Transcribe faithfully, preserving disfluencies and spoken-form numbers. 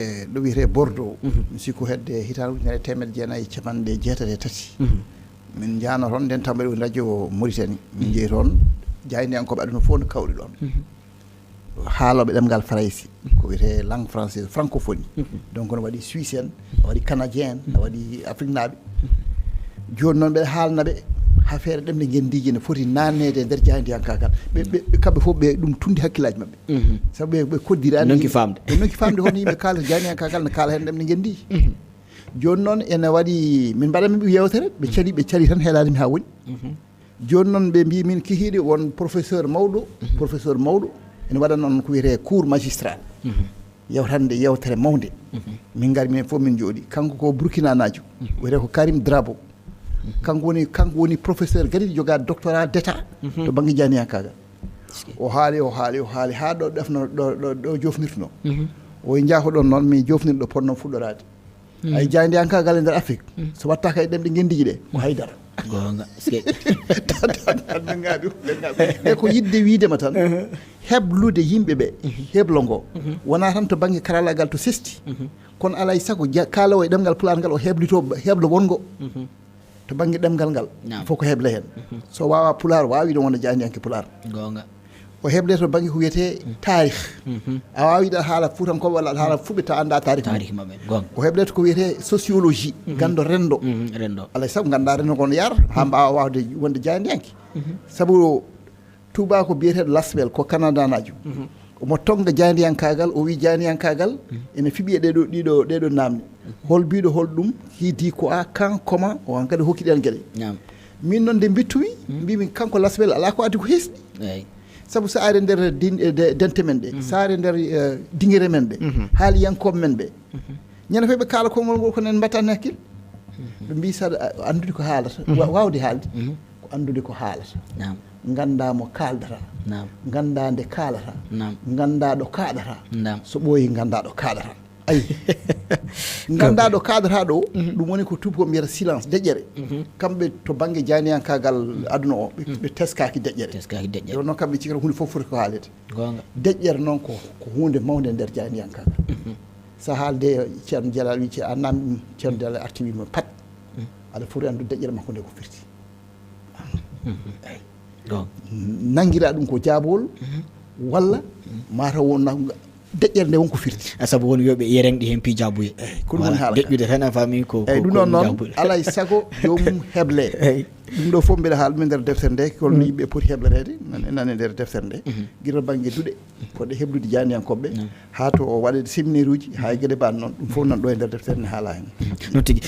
E ɗo wiyetee Bordeaux, mi sikku hedde hitaande ujunere e teemedde jeenayi e capanɗe jeetati e tati. Min njahnoo toon, nden taw mbeɗa woni radio Mauritanie. Min njehi toon, jaayndiyankooɓe aduna fof no kawri ɗoon. Haalooɓe ɗemngal Farayse, ko wiyetee langue française, francophonie. Donc no waɗi Suisse en, no waɗi Canadien en, no waɗi Afriknaaɓe. Jooni noon mbeɗa haalna ɓe affaire ɗemɗe ngenndiije no foti naatneede e nder jaayndiyankaagal. Ɓe, ɓe, ɓe kamɓe fof ɓe ɗum tunndi hakkillaaji maɓɓe. Sabu ɓe, ɓe koddiraani. Nonki faamde. Ɓe nonki faamde hono yimɓe kaalata jaayndiyankaagal, no kaala heen ɗemɗe ngenndiije. Jooni noon ene waɗi, min mbaɗa min ɓe yeewtere, ɓe cali, ɓe cali tan heelaade mi haa woni. Jooni noon ɓe mbii min kihiiɗe won professeur mawɗo, professeur mawɗo, ene waɗa noon ko wiyetee cours magistral. Yewtande yeewtere mawnde. Min ngari minen fof min njooɗi. Kanko ko Burkinanaajo, wiyetee ko Karim Drabo. Kanko woni, kanko woni professeur kadi jogaa doctorat d'état to bannge jaayndiyankaagal. O haali, o haali, o haali haa ɗo ɗefno, ɗo, ɗo, ɗo jofnirtuno. O njaako ɗon noon, mi jofnir ɗo potnoo fuɗɗoraade. Ay jaayndiyankaagal e nder Afrique, so wattaaka e ɗemɗe ngenndiije ɗe, ko haydara. Goonga. Tan, tan, tan, ɓe ngaaɓi, ɓe ngaaɓi. E ko yiɗde wiide ma tan, heblude yimɓe ɓe, heblo ngo. Wonaa tan to bannge karallaagal to sesti, kono alaa e sago ja-, kaaloowo e ɗemngal Pulaar ngal o heblitoo heblo wonngo. To bannge ɗemngal ngal, fof ko heble heen. So waawaa Pulaar, waawi ɗum wonde jaayndiyanke Pulaar. Goonga. O heblee to bannge ko wiyetee taarih. A waawii aɗa haala Fuutankooɓe walla aɗa haala Fulɓe tawa anndaa taarih mum. Taarih maɓɓe, goonga. O heblee to ko wiyetee sociologie, ganndo renndo. Alaa e sago nganndaa renndo ngon yaar, haa mbaawa waawde wonde jaayndiyanke. Sabu tuubaako biyeteeɗo Laspel ko Kanadanaajo. Omo tonnga jaayndiyankaagal, o wii jaayndiyankaagal ene fiɓi e ɗeɗo, ɗiɗo, ɗeɗo naamne. Hol biiɗo hol ɗum, qui dit quoi, quand, comment, o hankadi hokki ɗen geɗe. Min noon nde mbittumi, mbiimi kanko Laspel alaa ko addi ko hesɗi. Sabu so ari nder din-, e de-, dente men ɗe, so ari nder, eh, dingere men ɗe, haaliyankooɓe men ɓe. Ñande fof ɓe kaala konngol ngol, kono en mbaɗataa heen hakkille. Ɓe mbii saɗa a-, anndude ko haalata, wa-, waawde haalde, ko anndude ko haalata. Naam. Nganndaa mo kaaldata. Naam. Nganndaa nde kaalata. Naam. Nganndaa ɗo kaaɗata. Naam. So ɓooyi, nganndaa ɗo kaaɗata. Ayi. Nganndaa ɗo kaaɗata ɗo, ɗum woni ko tuubaako mbiyata silence, deƴƴere. Kamɓe to bannge jaayndiyankaagal aduna o, ɓe, ɓe teskaaki deƴƴere. Teskaaki deƴƴere. Ɗum noon kamɓe cikata huunde fof foti ko haalede. Goonga. Deƴƴere noon ko, ko huunde mawnde e nder jaayndiyankaagal. So a haalde Ceerno Jalal wii ce-, a naamni ɗum, Ceerno Jalal arti wii ma pat. Aɗa foti anndude deƴƴere makko nde ko firti. Eyi. Goonga. Nanngiraa ɗum ko jaabowol walla mataw won na-, deƴƴere nde won ko firti. A sabu won wiyoɓe yerengɗi heen pii jaabuye. Eyi, ko ɗum woni haala ka. Deƴƴude tan a faami ko, eyi, ko, ɗum ko ɗon noon, jaabuye. Alaa e sago joomum heble. Eyi. Ɗum ɗo fof mbeɗa haala ɗum e nder deftere nde, holno yimɓe poti heblereede, nan, nan e nder deftere nde. Gila bannge duɗe, fodde heblude jaayndiyankooɓe, haa to o waɗa séminaire uji, haa e geɗe mbaɗ noon. Ɗum fof nan ɗo e nder deftere nde haala heen. Noon tigi.